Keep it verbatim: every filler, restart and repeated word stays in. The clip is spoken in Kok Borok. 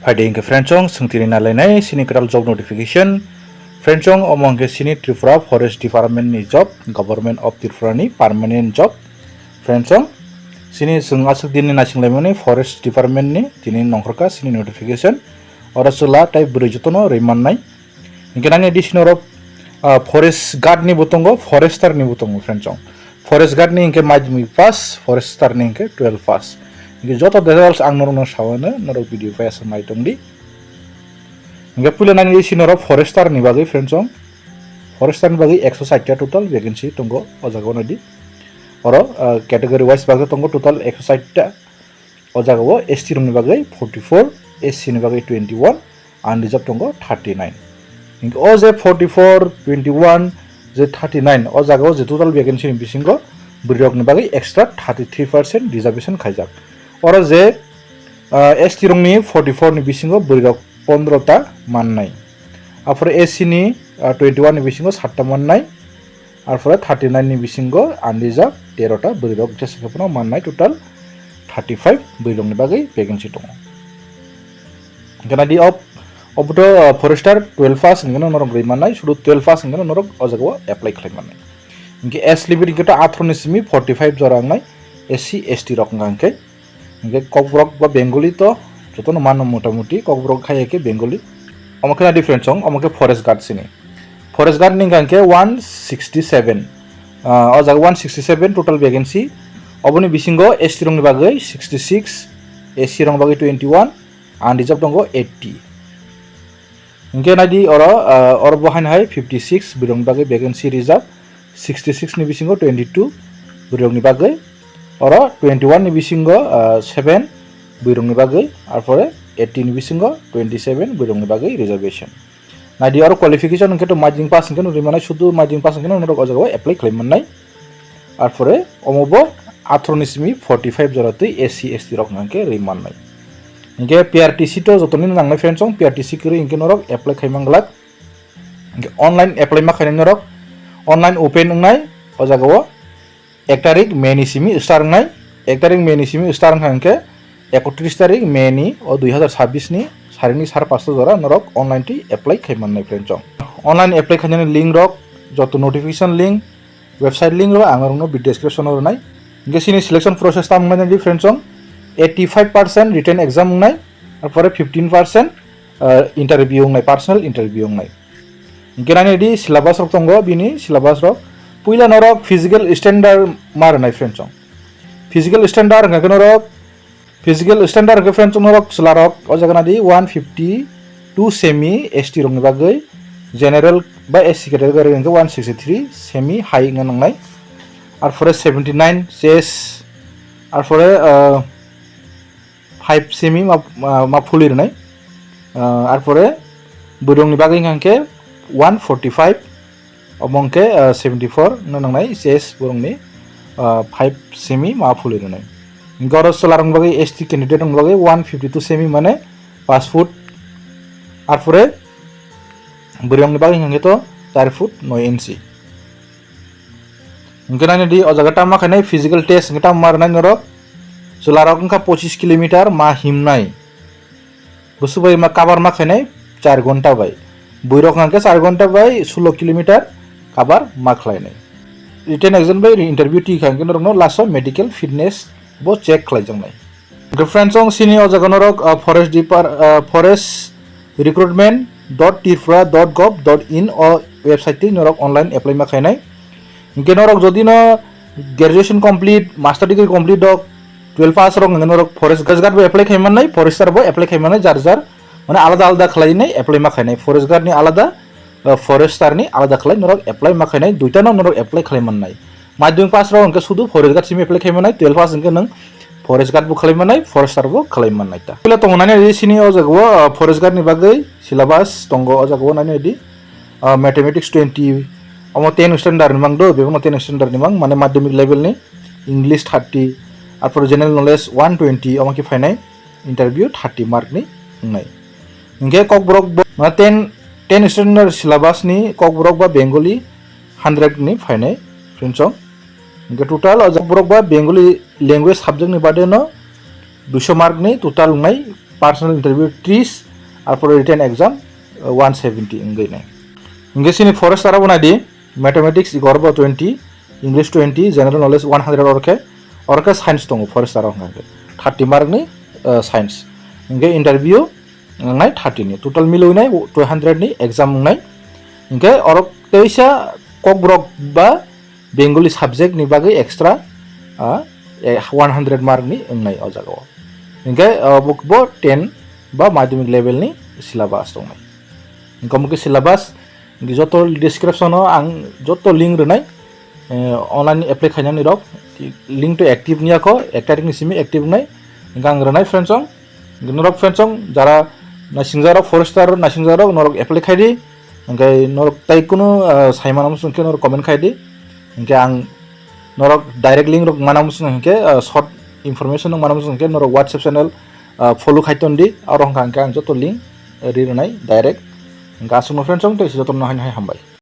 Phaidi hwnkhe friendsong, chwng tini nalainai sini kwtal job notification. Friendsong, omo hwnkhe sini Tripura Forest Department ni job, Government of Tripura ni permanent job. Friendsong, sini chwng aswk din ni naisinglaimani Forest Department ni tini nongkhorkha sini notification. Oro chwla tei bwrwi jotono rwi mannai. Hingke nangni addition oro, ah, forest guard ni bo tongo, forester ni bo tongo, friendsong. Forest guard ni hingke madhyamik pass, forester ni hingke twelve pass. Hingke joto details ang norokno sawano, norok video paisa nai tongdi. Hingke puila nangni addition oro forester ni bagwi, friendsong. Forester ni bagwi ekso sait ta total vacancy tongo o jaga o naidi. Oro, ah, category wise bagwi tongo total ekso sait ta. O jaga o S T rokni bagwi forty-four, S C ni bagwi twenty-one, unreserved tongo thirty-nine. Hingke o je forty-four, twenty-one, je thirty-nine, o jaga o je total vacancy ni bisingo bwrwi rokni bagwi extra thirty-three percent reservation khaijak. Oro je, ah, S T rokni forty-four ni bisingo bwrwi rok pondro ta mannai. Aphuru S C ni, ah, twenty-one ni bisingo satta mannai. Arpore thirty-nine ni bisingo unreserved tero ta bwrwi rok jesa khe phano mannai, total thirty-five bwrwi rokni bagwi vacancy tongo. Hingke naidi ob-, oboto, uh, forester twelve pass hingke norok rwi mannai, sudu twelve pass hingke norok o jaga o apply khlai mannai. Hingke age limit hingke to atharo ni simi forty-five jora wngnai S C S T rok wngkha hingke. Hingke Kokborok ba Bengali to jotono mano motamuti, Kokborok hai khe Bengali. Omo khe na difference song, omo khe forest guard sini. Forest guard ni hingke one sixty-seven. Ah, o jaga one sixty-seven total vacancy. Oboni bisingo S T rokni bagwi sixty-six, S C rokni bagwi twenty-one, unreserved tongo eighty. Hingke naidi oro, ah, oro bo haino hai fifty-six bwrwi rokni bagwi vacancy reserve, sixty-six ni bisingo twenty-two bwrwi rokni bagwi, oro twenty-one ni bisingo, ah, seven bwrwi rokni bagwi, arpore eighty ni bisingo twenty-seven bwrwi rokni bagwi reservation. Naidi oro qualification hingke to madhyamik pass hingke no rwi mannai, sudu madhyamik pass hingke no norok o jaga o apply khlai mannai. Arpore omo bo atharo ni simi forty-five jora twi S C S T rok hingke rwi mannai. Hingke P R T C to jotoni nangnai friendsong, P R T C kwrwi hingke norok apply khai manglak. Hingke online apply ma khainai norok, online open wngnai o jaga o ek tarik May ni simi start wngnai, ek tarik May ni simi start wngkha hingke ekotris tarik May ni o dui hazar sabis ni sarini sar pasta jora norok online twi apply khai mannai friendsong. Online apply khainani link rok, joto notification link, website link rok ang norokno video description o rwnai. Hingke sini selection process tamo wngnai di friendsong, eighty-five percent written exam wngnai, arpore fifteen percent, ah, interview wngnai, personal interview wngnai. Hingke nani di syllabus rok tongo, bini syllabus rok. Puila norok physical standard ma rwnai friendsong. Physical standard hingke norok Physical standard hingke friendsong norok chwlarok o jaga nadi one fifty-two semi S T rokni bagwi, general ba S C category hingke one sixty-three semi high wngna nangnai. Arpore seventy-nine chest, arpore, ah, five semi ma, ma, ma phulwi rwnai. Ah, arpore bwrwi rokni bagwi hingke one forty-five, omo hingke, ah, seventy-four no nangnai chest borokni, ah, five semi ma phulwi rwnai. Hingke oro chwlarokni bagwi S T candidate rokni bagwi one fifty-two semi mane paanch foot, arpore bwrwi rokni bagwi hingke to char foot noi inchi. Hingke nani di o jaga tamo khainai physical test hingke tamo ma rwnai norok, chwlarok wngkha pochis kilometer ma himnai. Bwswk bai ma cover ma khainai char ghonta bai. Buirok hwnkhe char ghonta bai sulo kilometer cover ma khlainai. Written exam bai interview twi kha hwnkhe norokno last o medical fitness bo check khlaijaknai. Hwnkhe friends, chwng sini o jaga norok, ah, forest depar-, ah, forest recruitment dot tripura dot gov dot in o website twi norok online apply ma khainai. Hingke norok jodi no graduation complete, master degree complete dok, twelve pass rok hingke norok forest guard bo apply khai mannai, forester bo apply khai mannai, jar jar mane alada alada khlai nai apply ma khainai, forest guard ni alada, uh, forester ni alada khlai norok apply ma khainai, duita no norok apply khlai mannai. Madhyamik pass rok hingke sudu forest guard simi apply khai mannai, twelve pass hingke nwng forest guard bo khlai mannai, forester bo khlai mannai ta. Puila tongo nani sini o jaga o, uh, forest guard ni bagwi syllabus tongo o jaga o nani di. Ah, mathematics twenty, omo ten standard ni mang do, bebakno ten standard ni mang, mane madhyamik level ni, English thirty, arpor general knowledge one twenty, omo khe phainai, interview thirty mark ni wngnai. Hingke kokborok bo, mane ten, ten standard syllabus ni kokborok ba Bengali hundred ni phainai, friends, o. Hingke total o kokborok ba Bengali language subject ni bade no duiso mark ni total wngnai, personal interview tris, arpore written exam one seventy wngwi nai. Hingke sini forester abo nai di, mathematics igor bo twenty, English twenty, general knowledge one hundred, orke orke science tongo forester rok hingke thirty mark ni science. Hingke interview wngnai thirty ni, total milwi nai two hundred ni exam wngnai. Hingke orok teisa kokborok ba Bengali subject ni bagwi extra one hundred mark ni wngnai o jaga o. Hingke bo ten ba madhyamik level ni syllabus tongnai. Hingke omo khe syllabus joto description o ang joto link rwnai, online apply khainani rok, link to active niya kho, ek tarikh ni simi active wngnai. Hingke ang rwnai friends song, norok friends song jara naisingjarok, forester naisingjarok, norok apply khai di. Hingke norok tai kunu saimano muchung khe norok comment khai di. Hingke ang norok direct link rok mana muchung hingke short information rok mana muchung hingke norok WhatsApp channel follow khai ton di, aro hingka hingke ang joto link ri rwnai direct. Hingke aswkno friends song tei joto no hai hai hambai.